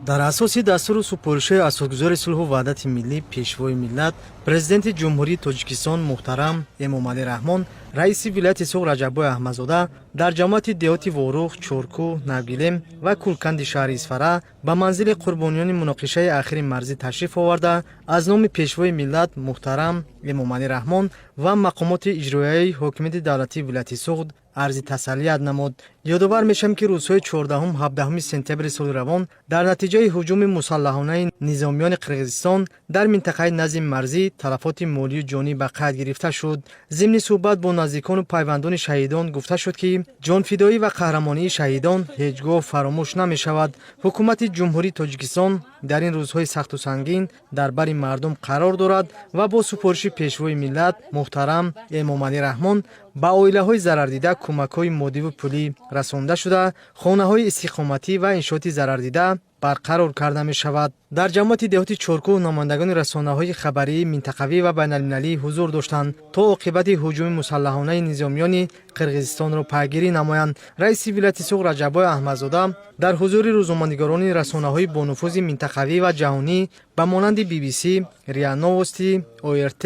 Дар асоси дастуру супоришҳои Асосгузори сулҳу ваҳдати миллӣ, Пешвои миллат, Президенти Ҷумҳурии Тоҷикистон муҳтарам Эмомалӣ Раҳмон, раиси вилояти Суғд Раҷаббой Аҳмадзода дар ҷамоати деҳоти Ворух, Чоркӯҳ, Навгилем ва Кулканди шаҳри Исфара ба манзили қурбониёни муноқишаи ахири марзӣ ташриф оварда, аз номи Пешвои миллат муҳтарам Эмомалӣ Раҳмон ва мақомоти иҷроияи ҳокимияти давлатии вилояти Суғд арзи тасаллият намуд. Ёдовар мешавем, ки рӯзҳои 14-ҳум, 17 сентябри соли равон дар натиҷаи ҳуҷуми мусаллаҳонаи низомиёни Қирғизистон дар минтақаи назди марзӣ талафоти молию ҷонӣ ба қайд гирифта шуд. Зимни суҳбат бо наздикону пайвандони шаҳидон гуфта шуд, ки ҷонфидоӣ ва қаҳрамонии шаҳидон ҳеҷ гоҳ фаромӯш намешавад. Ҳукумати Ҷумҳурии Тоҷикистон дар ин рӯзҳои сахту сангин дар бари мардум қарор дорад ва бо супориши Пешвои миллат муҳтарам Эмомалӣ Раҳмон ба оилаҳои зарардида кӯмакҳои моддиву пулӣ расонда шуда, хонаҳои истиқоматӣ ва иншооти зарардида барқарор карда мешавад. Дар ҷамоати деҳоти Чоркӯҳ намояндагони расонаҳои хабарии минтақавӣ ва байналмилалӣ ҳузур доштанд, то оқибати ҳуҷуми мусаллаҳонаи низомиёни Қирғизистонро пайгирӣ намоянд. Раиси вилояти Суғд Раҷаббой Аҳмадзода дар ҳузури рӯзноманигорони расонаҳои бонуфузи минтақавӣ ва ҷаҳонӣ ба монанди BBC, РИА Новости, ОРТ,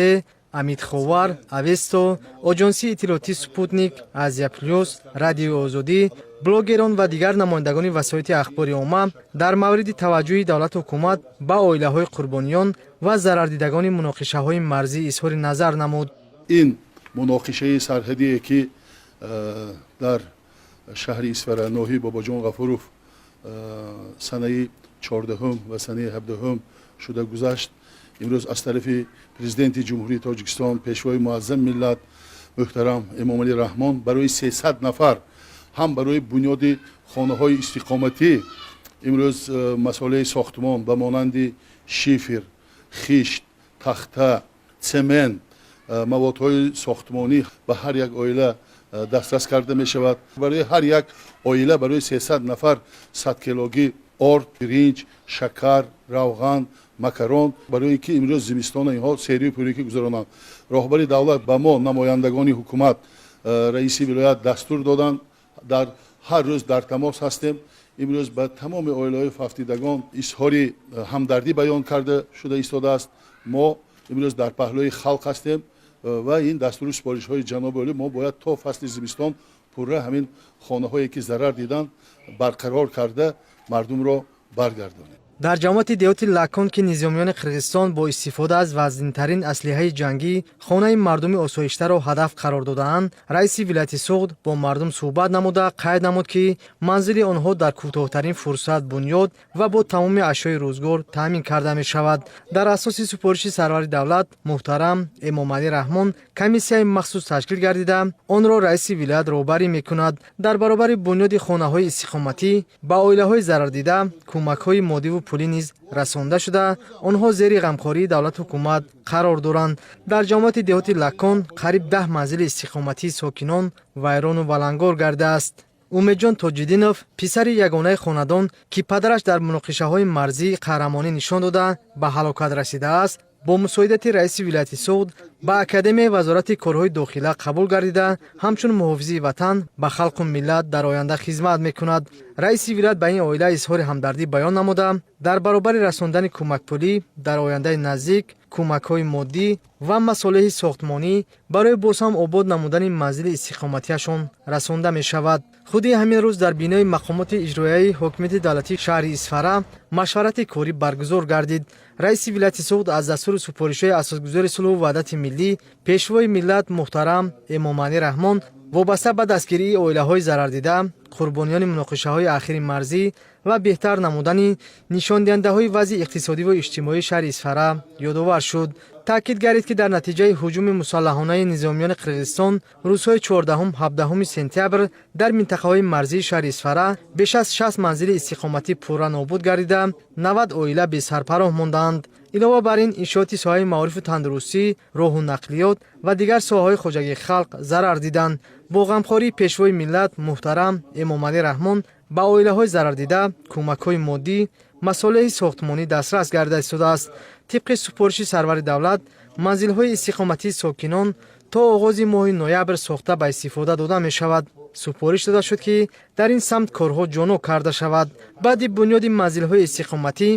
Амид Ховар, Авесто, оҷонсии иттилоотӣ Спутник, Азия Плюс, Радиои Озодӣ, блогерон ва дигар намояндагони васоити ахбори омма дар мавриди таваҷҷӯҳи давлату ҳукумат ба оилаҳои қурбониён ва зарардидагони муноқишаҳои марзӣ изҳори назар намуд. Ин муноқишаи сарҳадие, ки дар шаҳри Исфара, ноҳияи Бобоҷон Ғафуров, санаи 14-ум ва санаи 17-ум шуда гузашт, имрӯз аз тарафи Президенти Ҷумҳурии Тоҷикистон, Пешвои муаззами миллат муҳтарам Эмомалӣ Раҳмон барои 300 нафар ҳам барои бунёди хонаҳои истиқоматӣ имрӯз масолеҳи сохтмон ба монанди шифер, хишт, тахта, цемент, маводҳои сохтмонӣ ба ҳар як оила дастрас карда мешавад. Барои ҳар як оила, барои 300 нафар 100 килогӣ орд, биринҷ, шакар, равған, макарон, барои ки имрӯз зимистона инҳо серию пурикӣ гузаронанд. Роҳбари давлат ба мо, намояндагони ҳукумат, раиси вилоят дастур доданд. Дар ҳар рӯз дар тамос ҳастем. Имрӯз ба тамоми оилаҳои фавтидагон изҳори ҳамдардӣ баён карда шуда истодааст. Мо имрӯз дар паҳлӯи халқ ҳастем ва ин дастуру супоришҳои ҷаноби олӣ, мо бояд то фасли зимистон пурра ҳамин хонаҳое, ки зарар диданд, барқарор карда, мардумро баргардонем. Дар ҷамоати деҳоти Лакон, ки низомиёни Қирғизистон бо истифода аз вазнинтарин аслиҳаи ҷангӣ хонаи мардуми осоиштаро ҳадаф қарор додаанд, раиси вилояти Суғд бо мардум суҳбат намуда, қайд намуд, ки манзили онҳо дар кӯтоҳтарин фурсат бунёд ва бо тамоми ашёи рӯзгор таъмин карда мешавад. Дар асоси супориши сарвари давлат муҳтарам Эмомалӣ Раҳмон комиссияи махсус ташкил гардида, онро раиси вилоят роҳбарӣ мекунад. Дар баробари бунёди хонаҳои истиқоматӣ ба оилаҳои зарардида кӯмакҳои моддиву пулӣ низ расонда шуда, онҳо зери ғамхории давлату ҳукумат қарор доранд. Дар ҷамоати деҳоти Лакон қариб 10 манзили истиқоматии сокинон вайрону валангор гардааст. Умедҷон Тоҷиддинов, писари ягонаи хонадон, ки падараш дар муноқишаҳои марзӣ қаҳрамонӣ нишон дода, ба ҳалокат расидааст, бо мусоидати раиси вилояти Суғд ба Академияи Вазорати корҳои дохила қабул гардида, ҳамчун муҳофизи ватан ба халқу миллат дар оянда хизмат мекунад. Раиси вилоят ба ин оила изҳори ҳамдардӣ баён намуда, дар баробари расондани кӯмакпулӣ дар ояндаи наздик кӯмакҳои моддӣ ва масолеҳи сохтмонӣ барои боз ҳам обод намудани манзили истиқоматиашон расонда мешавад. Худи ҳамин рӯз дар бинои мақомоти иҷроияи ҳокимияти давлатии шаҳри Исфара машварати корӣ баргузор гардид. Раиси вилояти Суғд аз дастуру супоришҳои Асосгузори сулҳу ваҳдати миллӣ, Пешвои миллат муҳтарам Эмомалӣ Раҳмон вобаста ба дастгирии оилаҳои зарардида, қурбониёни муноқишаҳои ахири марзӣ ва беҳтар намудани нишондиҳандаҳои вазъи иқтисодиву иҷтимоии шаҳри Исфара ёдовар шуд. Таъкид гардид, ки дар натиҷаи ҳуҷуми мусаллаҳонаи низомиёни Қирғизистон рӯзҳои 14-ҳум, 17 сентябр дар минтақаҳои марзии шаҳри Исфара беш аз 60 манзили истиқоматӣ пурра нобуд гардида, 90 оила бесарпаноҳ мондаанд. Илова бар ин, иншооти соҳаи маорифу тандурустӣ, роҳу нақлиёт ва дигар соҳаҳои хоҷагии халқ зарар диданд. Бо ғамхории Пешвои миллат муҳтарам Эмомалӣ Раҳмон ба оилаҳои зарардида кӯмакҳои моддӣ, масолеҳи сохтмонӣ дастрас гардида истодааст. Тибқи супориши сарвари давлат, манзилҳои истиқоматии сокинон то оғози моҳи ноябр сохта, ба истифода дода мешавад. Супориш дода шуд, ки дар ин самт корҳо ҷонок карда шавад. Баъди бунёди манзилҳои истиқоматӣ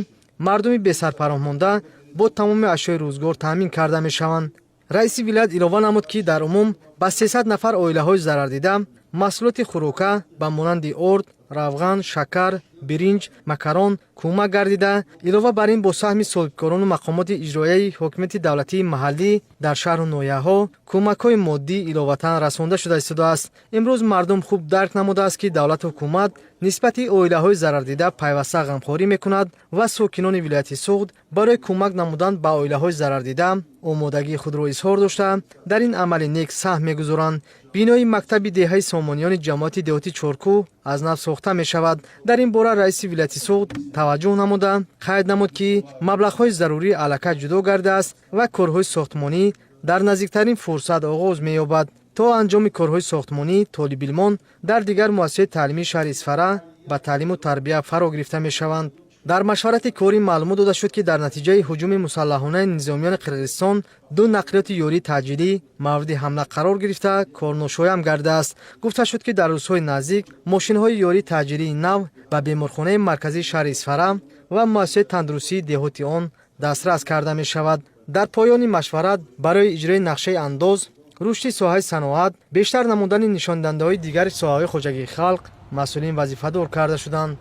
мардуми бесарпаноҳ монда бо тамоми ашёи рӯзгор таъмин карда мешаванд. Раиси вилоят илова намуд, ки дар умум ба 300 нафар оилаҳои зарардида маҳсулоти хӯрока ба монанди орд, равған, шакар, биринҷ, макарон кӯмак гардида, илова бар ин бо саҳми соҳибкорону мақомоти иҷроияи ҳокимияти давлатии маҳаллӣ дар шаҳру ноҳияҳо кӯмакҳои моддӣ иловатан расонда шуда истодааст. Имрӯз мардум хуб дарк намудааст, ки давлату ҳукумат нисбати оилаҳои зарардида пайваста ғамхорӣ мекунад ва сокинони вилояти Суғд барои кӯмак намудан ба оилаҳои зарардида омодагии худро изҳор дошта, дар ин амали нек саҳм мегузоранд. Бинои мактаби деҳаи Сомониёни ҷамоати деҳоти Чоркӯҳ аз нав сохта мешавад. Дар ин бора раиси вилояти Суғд таваҷҷӯҳ намуда, қайд намуд, ки маблағҳои зарурӣ аллакай ҷудо гардааст ва корҳои сохтмонӣ дар наздиктарин фурсат оғоз меёбад. То анҷоми корҳои сохтмонӣ толибилмон дар дигар муассисаи таълимии шаҳри Исфара ба таълиму тарбия фаро гирифта мешаванд. Дар машварати корӣ маълумот дода шуд, ки дар натиҷаи ҳуҷуми мусаллаҳонаи низомиёни Қирғизистон ду нақлиёти ёрии таъҷилӣ мавриди ҳамла қарор гирифта, корношоям гардааст. Гуфта шуд, ки дар рӯзҳои наздик мошинҳои ёрии таъҷилии нав ба беморхонаи марказии шаҳри Исфара ва муассисаи тандурустии деҳоти он дастрас карда мешавад. Дар поёни машварат барои иҷрои нақшаи андоз, рушди соҳаи саноат, бештар намудани нишондиҳандаҳои дигари соҳаҳои хоҷагии халқ масъулин вазифадор карда шуданд.